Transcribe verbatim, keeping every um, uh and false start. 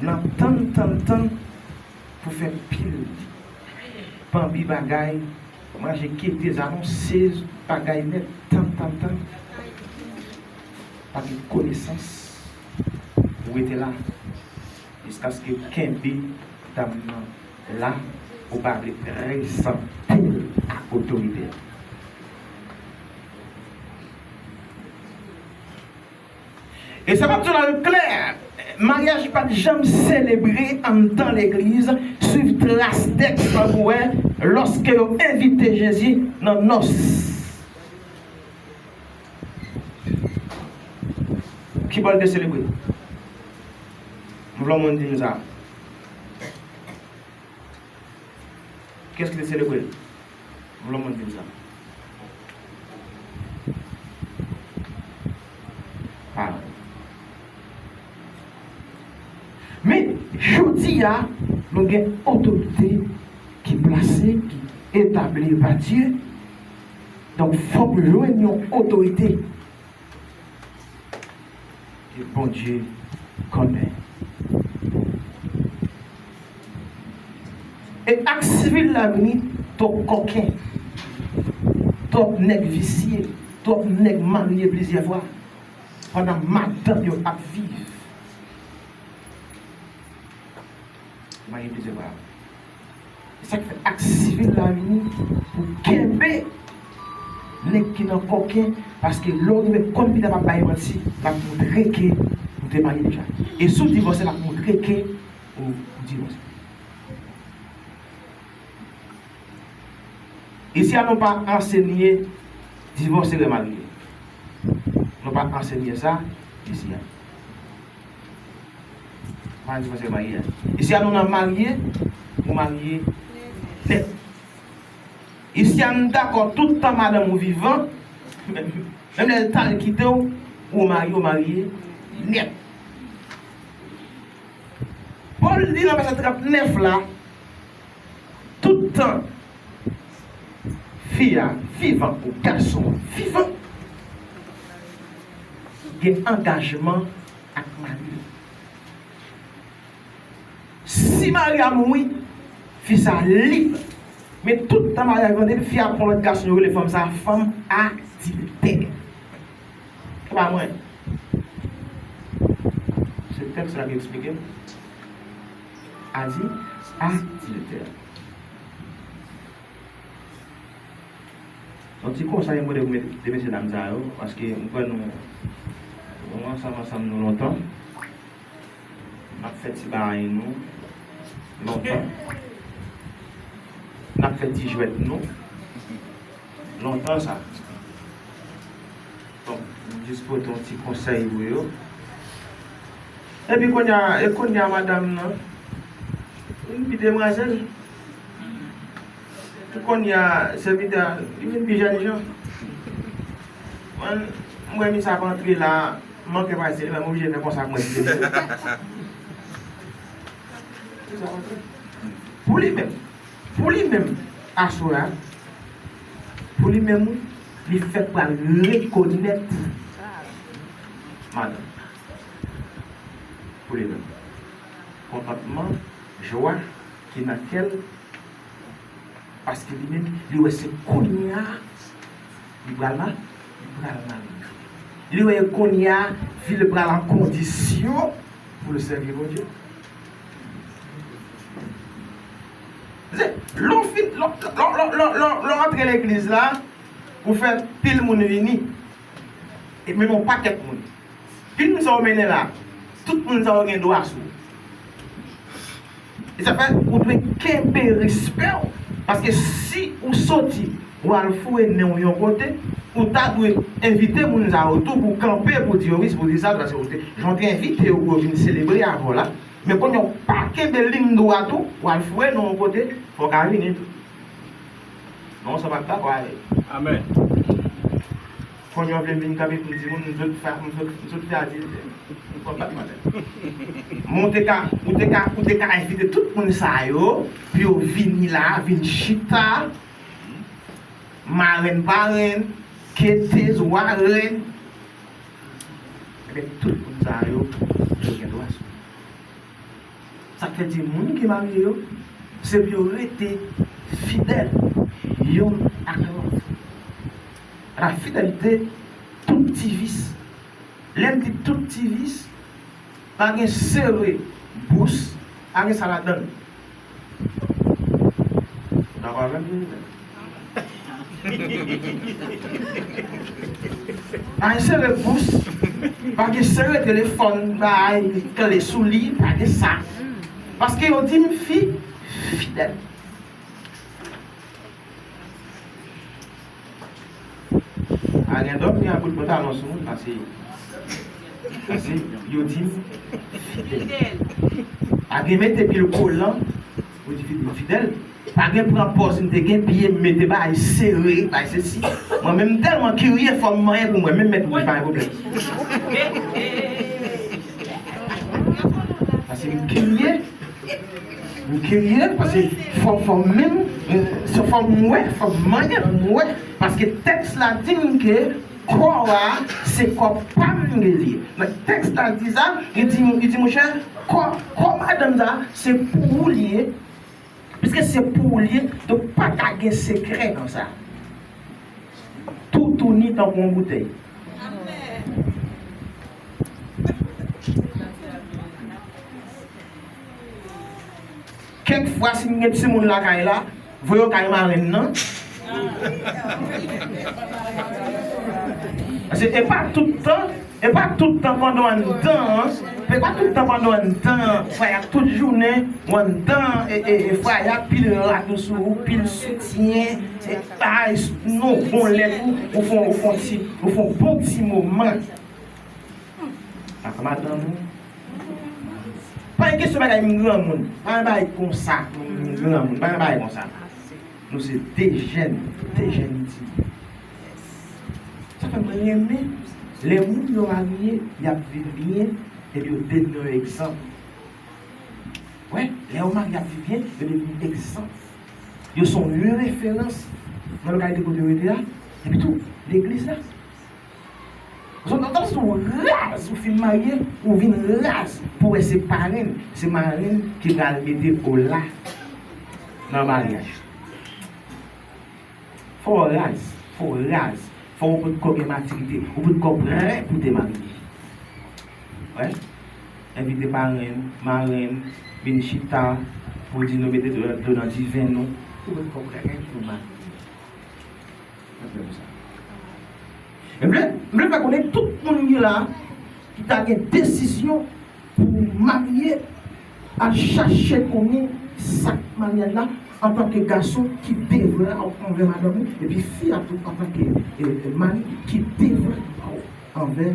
N ap tann, tann, tann pou fè pil banbi bagay, manje kete, zanonse bagay nèt, tann, tann, tann. Pa gen konesans, ou rete la. Jiskaske w kenbe dam nan la, ou pa vle prezante l ak otorite a. E sa m ap di w la, l klè, maryaj pa t janm selebre anndan legliz, swiv tras tèks la pou wè, lòske yo envite Jezi nan nòs. Ki bò l te selebre? M vle yon moun di m sa. Kiyès ki te selebre l? M vle yon moun di m sa. Ah. Men, jodi a, nou gen otorite ki plase, ki etabli pa Dye. Donk, fòk jwenn yon otorite ke Bondye konnen. E ak sivil la vini, twòp kòken, twòp nèg visye, twòp nèg marye plizyè fwa, pandan madanm yo ap viv. Marye plizyè fwa. E sa k fè ak sivil la vini pou kenbe nèg ki nan kòken, paske lè w rive kòm pita p ap bay manti, l ap montre ke ou te marye deja. E si w divòse, l ap montre ke ou, ou divòse. Isi a nou pa ansenye divòse remarye. Nou pa ansenye sa isi a. Pa divòse remarye a. Isi a nou nan marye, ou marye nèt. Isi a nou dakò tout tan madanm ou vivan, menm lè l ta al kite w, ou marye, ou marye nèt. Pòl di nan vèsè trannèf la, tout tan fi a vivan ou gason an vivan, gen angajman ak mari. Si mari a mouri, fi sa lib. Men tout tan mari a vivan, depi fi a pran lòt gason, yo rele fanm sa a fanm adiltè. E pa mwen. Se tèks la ki eksplike m. Adi, adiltè. Yon ti konsèy mwen de, de mesye dam sa yo, paske m kwè nou, nou ansanm, ansanm nou lontan. N ap fè ti bagay nou lontan. N ap fè ti jwèt nou lontan sa. Donk, m jis pote yon ti konsèy pou yo. Epi kounye a, e kounye a madanm nan vin pi demwazèl. Pou kounye a, sèvitè a, li vin pi jèn jan. Mwen, m wè misye ap antre la, m manke pase li, men m oblije fè konsa pou mwen kite misye. Misye ap antre. Pou li menm, pou li menm, aswè a, pou li menm, wi, li fèk pral rekonèt madanm. Pou li menm. Kontantman, jwa ki nan kè l, paske li menm, li wè se kounye a li pral ma-, li pral marye. Li wè kounye a, vi l pral an kondisyon pou l sèvi Bondye. Se, lè w fin, lè, lè, lè w antre legliz la, ou fè pil moun vini. E menm yon pakèt moun. Pil moun sa w mennen la, tout moun sa yo gen dwa sou ou. E sa fè, ou dwe kenbe respè w. Paske si ou soti, ou al foure nen w yon kote, ou ta dwe envite moun sa yo tou pou kanpe, pou di yo wi, pou di sa, paske ou te, jan w te envite yo pou yo vin selebre avè w la. Men kounye a w pa kenbe liy dwat ou, ou al foure nen w yon kote, fò w ka vini tou. Non, sa pa t dakò avè l. Amèn. Kounye a w vle m vin kanpe pou m di moun, m sot fè, m sot, m sot fè adiltè. M konn pa t mande. Men w te ka, ou te ka, ou te ka envite tout moun sa yo, pou yo vini la, vin chita. Marenn, parenn, ketez, warenn. Ebyen, tout moun sa yo, yo gen dwa sou. Sa k fè di moun ki marye yo, se pou yo rete fidèl youn ak lòt. Lafidelite, tout ti vis. Lè m di tout ti vis, pa gen sere bous, pa gen sa ladan l. Dakò avè m? Pa gen sere bous, pa gen sere telefòn, bay kle sou li, pa gen sa. Paske yo di m fi fidèl. Pa gen dòmi a bout pantalon sou moun, pase, pase yo di m fidèl. Pa gen mete pil kolan, ou di fi fidèl. Pa gen pran pòz m te gen, piye m mete bay sere, bay sesi. Mwen menm m tèlman kirye, fò m manyen pou mwen menm mèt mwen, pa gen pwoblèm. Pase m kirye, m kirye, pase fò, fò m menm, se fò m wè, fò m manyen pou m wè. Paske tèks la di m ke kò a, se kò pa m ke l ye. Nan tèks la di sa, li di, li di, monchè, kò, kò madanm sa, se pou ou li ye. Piske se pou ou li ye, donk pa ka gen sekrè nan sa. Toutouni tankou yon boutèy. Kèk fwa, si m gen timoun lakay la, voye yo kay marenn nan. Paske e pa tout tan, e pa tout tan pandan w anndan an, e pa tout tan pandan w anndan an, frè y ap tout jounen, w anndan an, e, e, e frè y ap pil rato sou ou, pil soutyen, e, ay, non, bon lèt ou, ou fè, ou fè ti, ou fè bon ti moman. Ak madanm ou. Pa gen kesyon bagay m granmoun. Pa gen bagay konsa, m granmoun. Pa gen bagay konsa. Nou se de jèn, de jèn iti. Sa fè mwen renmen lè moun yo marye, y ap viv byen, epi yo devni yon egzanp. Wè, lè yo marye, y ap viv byen, yo devni egzanp. Yo se yon referans nan lokalite kote yo rete a, epi tou, legliz la. Zòt antann si w raz, ou fin marye, ou vin raz pou wè se parenn, se marenn ki pral mete ola nan maryaj. Fò w raz, fò w raz, fò w potko gen matirite, ou potko prè pou te marye. Wè, envite parenn, marenn, vin chita, pou di nou mete dlo, dlo nan diven nou, ou potko prè pou marye. Mwen fè pou sa. E m vle, m vle fè konnen tout moun ki la, ki ta gen desizyon pou marye, al chache konnen sa k maryaj la, antanke gason ki devwa w anvè madanm ou, epi fi a tou antanke, e, e, mari ki devwa w anvè